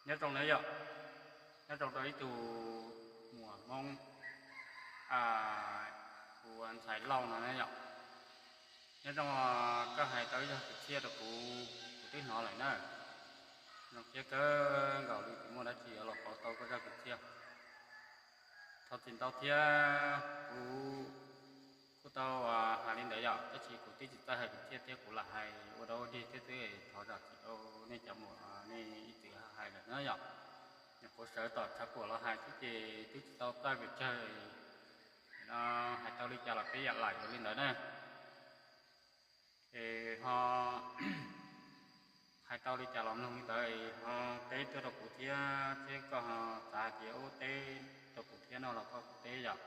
Nyob zoo na yom, nyob zoo rau ib tug muam Hmoob, kuv ntxhais Lauj no na yom. Nyob zoo, koj hais tau ib zaj kwv txhiaj rau kuv, kuv twb hnov lawm na. Zoo siab kawg nkaus li tsis muaj dab tsi yuav los pauv tau koj zaj kwv txhiaj. Thov txim ntau thiab, kuv kuj tau hais li ntawd yom, tab sis kuv twb tsis txawj hais kwv txhiaj thiab kuv lam hais ua dog ua dig thiab xwb, thov zam txim rau nej cov muam, nej ib txwm hais lawm na yom. Nyuam qhuav sawv tom tshav puam los hais xwb ces twb tsis tau txawj pes tsawg, hais tau li cas los peb yam lam yuav li ntawd na. Es ho hais tau li cas los mloog li ntawd, ho teb tuaj rau kuv thiab, thiab koj ho xav hais tias ub teb rau kuv thiab no los koj kuj teb yom.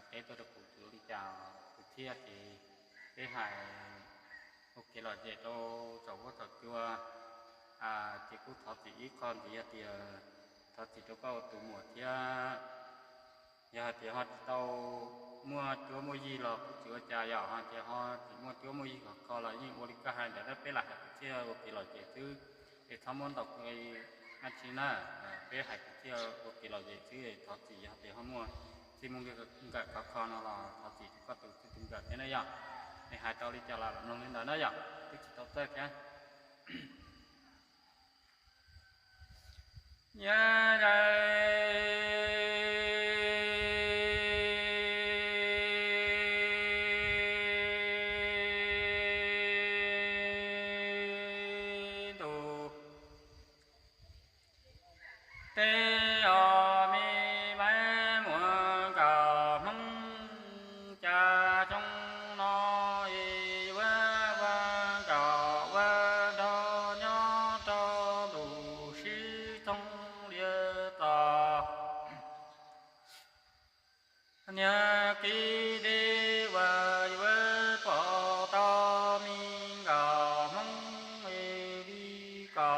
Teb tuaj rau kuv tsuas li cas kuv thiaj ces peb hais ua kev lom zem rau thaum huab thaum cua. Ces kuj thov txim ib qho ntxiv hais tias thov txim rau koj ua tus muam thiab. Yog hais tias ho tsis tau muaj cuab muaj yig los kuj tsis ua cas yom, ho tias ho tsis muaj cuab muaj yig khov kho los yeej ua li koj hais ntawd na, peb lam hais kwv txhiaj ua kev lom zem xwb, es txhob muab ntau dab tsi na, peb hais kwv txhiaj ua kev lom zem xwb, thov txim yog tias ho muaj txij muaj nkawm khov kho no los thov txim rau koj tus txij tus nkawm thiab na yom. Es hais tau li cas los mloog li ntawd na yom, twb tsis tau txawj thiab. Nyob zoo tus teb os, me maiv muam nkauj Hmoob, cas xyoo no es yuav ua nkauj ua nraug nyob rau ntu sib thooj lias txos. Niag kev deb uas yuav pom tau me nkauj Hmoob es li ko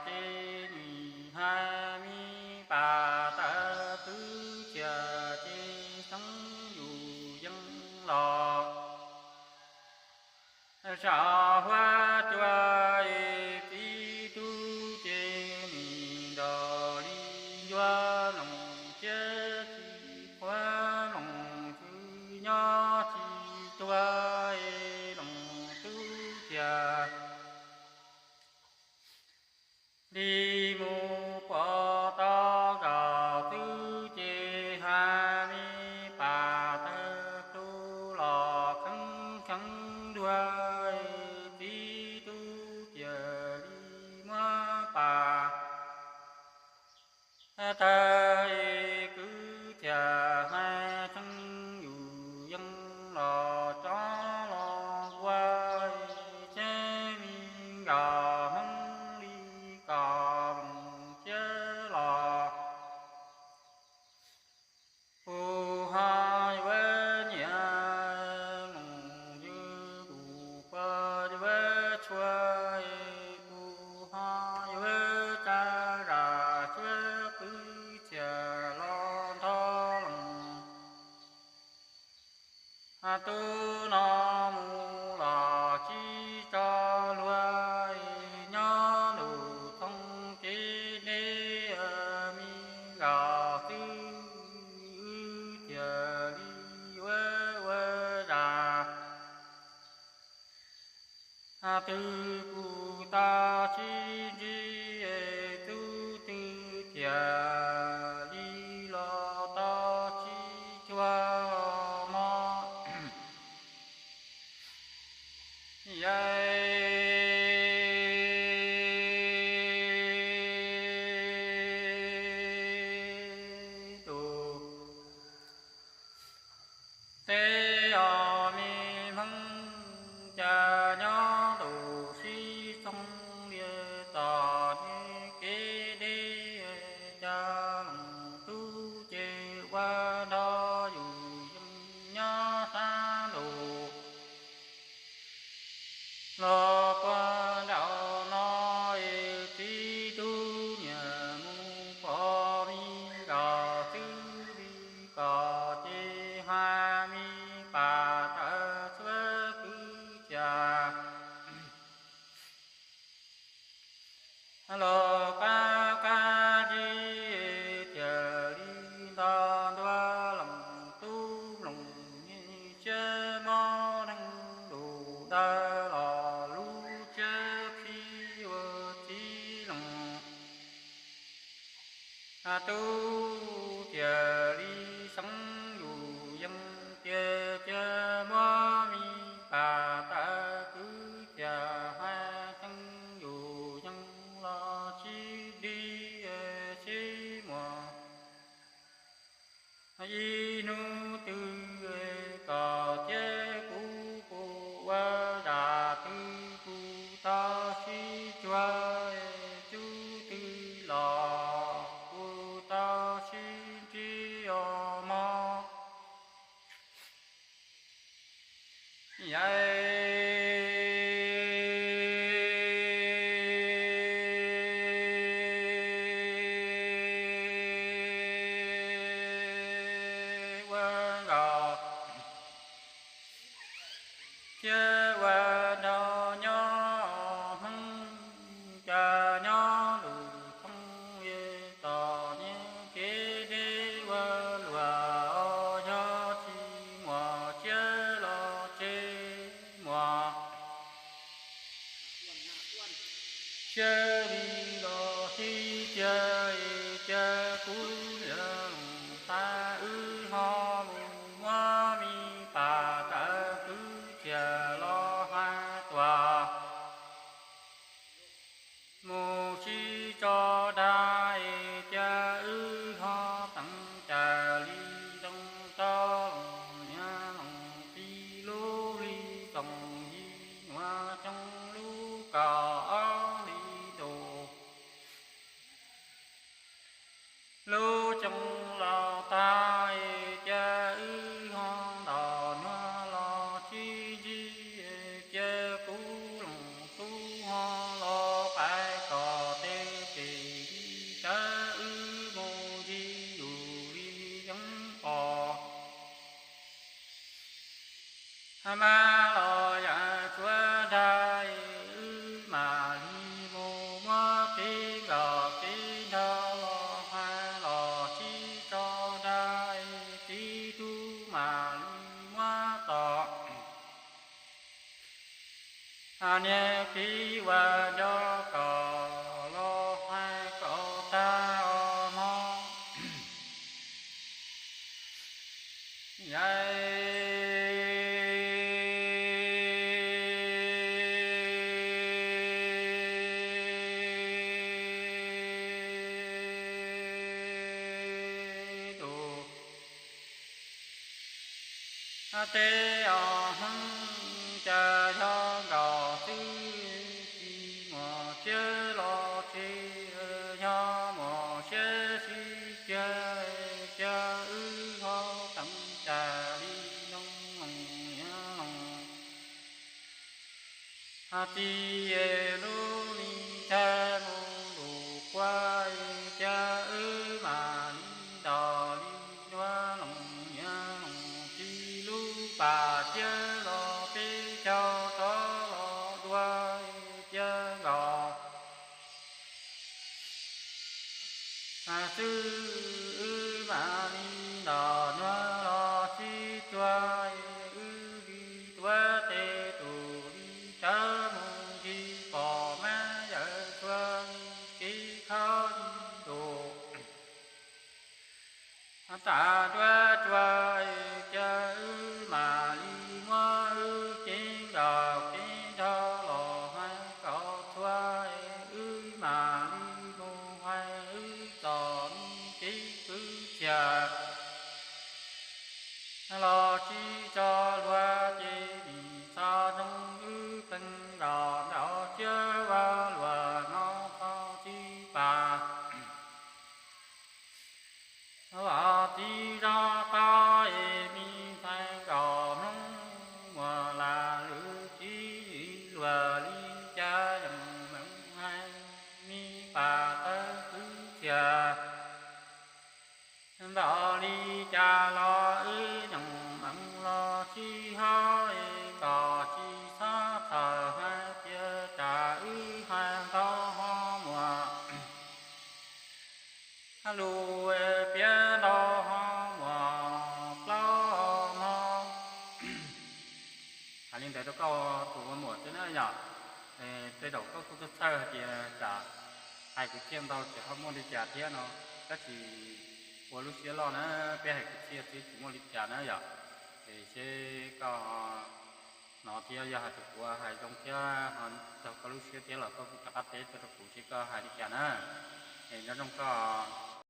ces nim hais me pas tawv twb txias ces xeeb yus yeej los. Saum huab cua es txiv tub ces nim nrog li ncuab loos thiab tsis qhuav loos, tsis nyob tsis tuag es loos tub txias. Li mus pom tau zaum twb ces hais me pas tawv tu los kheev kheev dua, txiv tub txias li muab pas tawv kwv txias hais tseeb yus yeej los tsob los nqua, thiab me nkauj Hmoob li ko loos thiab los. Kuv ho yuav nyiam loos yus, kuv puas yuav tshua, kuv ho yuav tsa zam tsuab kwv txias los nrog loos. Tub no mus los tsis tso luag, nyob ntuj thoob kev deb, me nkauj xwb wb txias li ua ua zam. Twb kuv tau sib ntsib, tub twg txias li los tau sib cuag mog. Yog tus teb os me Hmoob, cas nyob ntuj sib thooj lias txos, kev deb cas tub thiaj li xeeb yus yees tias cia muab me pas tawv kwv cia hais xeeb yus yees los sib dig sib muag ib hnub twg kom thiab kuv puas ua zam twg kuv tau sib cuag, tub twg los kuv tau sib ntsib os mog. Ua nkaus thiab ua nraug nyob Hmoob, cas nyob lus thooj tom niag kev deb ua luam, yog tsis muaj siab los tseg muaj siab li los sib cia, cia kuv niam xav wb ho mus muab me pas tawv kwv cia los hais tuaj mus sib tso dag, cia wb ho teev cai li zoo rau niam loos txiv lub hli koom yig nuav xyoo lub kaum ob hli ntuj lub xyoo los tag, cia wb ho ntaus nuav los sib ntsib, cia kuv loos tub ho los pais kom tej pem li cawv wb mus ntsib yus li yeeb pom. Mab los yam tsuav dag, wb mam li mus muab kev nkaum kev nrag los hais los sib tso dag, txiv tub mam li muab txog niag kev ua nco kom los hais kom tag os mog. Tej os Hmoob, cas yog nkaus xwb tsis muaj siab los tseg, yog muaj siab sib cia, cia wb ho teev cai li zoo loos niam loos txiv, lub me chaw mus lus quaj, cia wb mam li ntaus li nruab loos niam loos txiv lub pas cia los peb caug rov los dua, cia nkaus xwb wb mam li ntaus nuav los sib cuag, wb li tuav tes tus li cawv mus ntsis pom mab yawm txhua kev khaub ib ntus tas duab tsua, cia wb mam li muab wb kev nkaum kev nrag los hais kom txhua, wb mam li mus hais wb txom me kev kwv txhiaj los sib tso luag ces nim txog zoo wb pleev nkaus nraum tsiab ua luam no txog txij pas los txiv zog qab es me ntxhais nkaus Hmoob muas lam lwm txiv luag li cas yeej meem hais me pas tawv kwv txhiaj npaum li cas los wb yeej meem los sib hab es kom tsis txhob txhawj hais tias tsam wb hais ntau ho muaj lus piav ntau ho muaj plaub hmo. Hais li ntawd rau koj tus ua muam xwb na yom. Tej zaum koj kuj txhawj hais tias tsam hais kwv txhiaj ntau tsis ho muaj li cas thiab no. Tab sis ua lub siab loj na, peb hais kwv txhiaj xwb tsis muaj li cas na yom. Es seb koj hnov thiab, yog hais tias kuv hais zoo thiab raug koj lub siab thiab los koj kuj rov qab teb tuaj rau kuv seb koj hais li cas na. Es nyob zoo koj.